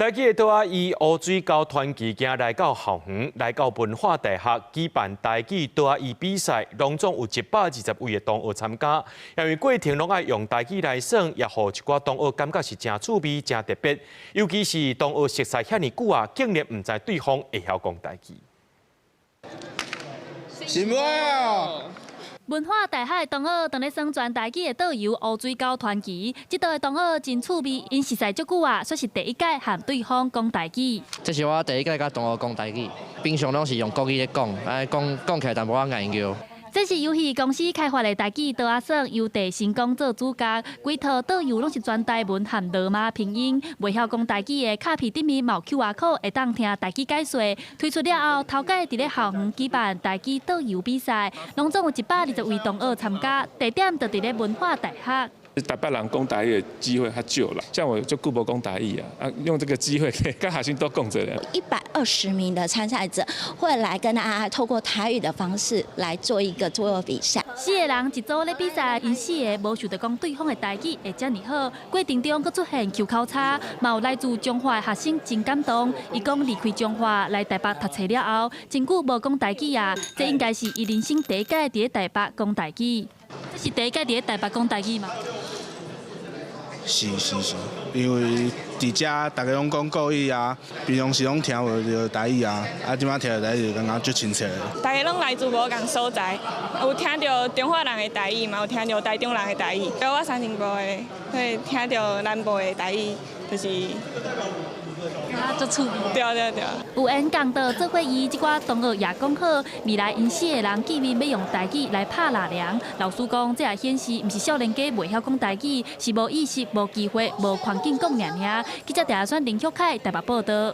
台語的桌仔醫烏水溝傳奇今來到校園，來到文化大學舉辦台語桌仔醫比賽，攏總有120位的同學參加。因為過程攏愛用台語來耍，也予一寡同學感覺是誠趣味、誠特別。尤其是同學熟似遐爾久啊，竟然毋知對方會曉講台語。是無？文化大學的同學當咧耍全台語的桌遊烏水溝傳奇，這道的同學真趣味，𪜶熟似足久啊，煞是第一擺和對方講台語。這是我第一擺佮同學講台語，平常攏是用國語咧講，啊講講起來淡薄仔硬叫。這是遊戲公司開發的台語桌仔耍，由鄭成功做主角，規套桌遊攏是全台文和羅馬拼音，袂曉講台語的卡片頂面嘛有 QR code，會當聽台語解說。推出了後，頭擺佇咧校園舉辦台語桌遊比賽，攏總有120位同學參加，地點就佇咧文化大學。台北人講台語的機會較少啦，像我就久無講台語啊，啊，用這個機會佮學生多講一下。120名的參賽者會來跟大家透過台語的方式來做一個桌遊比賽。四個人一組咧比賽，𪜶四个無想著講對方的台語會遮爾好。過程中閣出現抾口差，嘛有來自彰化的學生真感動。伊講離開彰化來台北讀冊了後，真久無講台語啊，這應該是伊人生第一擺佇咧台北講台語。這是第一擺佇咧台北講台語嗎？是是是，因為佇遮逐家攏講國語啊，平常時攏聽無著台語啊，啊，這擺聽著台語就感覺足親切。逐家攏來自無仝所在，有聽著彰化人的台語，嘛有聽著台中人的台語。我三重埔的，所以聽著南部的台語，就是啊，足趣味。對對對。有緣共桌做伙醫，這寡同學也講好，未來𪜶四个人見面欲用台語來拍抐涼。老師講，這也顯示毋是少年家袂曉講台語，是無意識、無機會、無環境講爾爾。記者鄭阿選、林旭凱台北報道。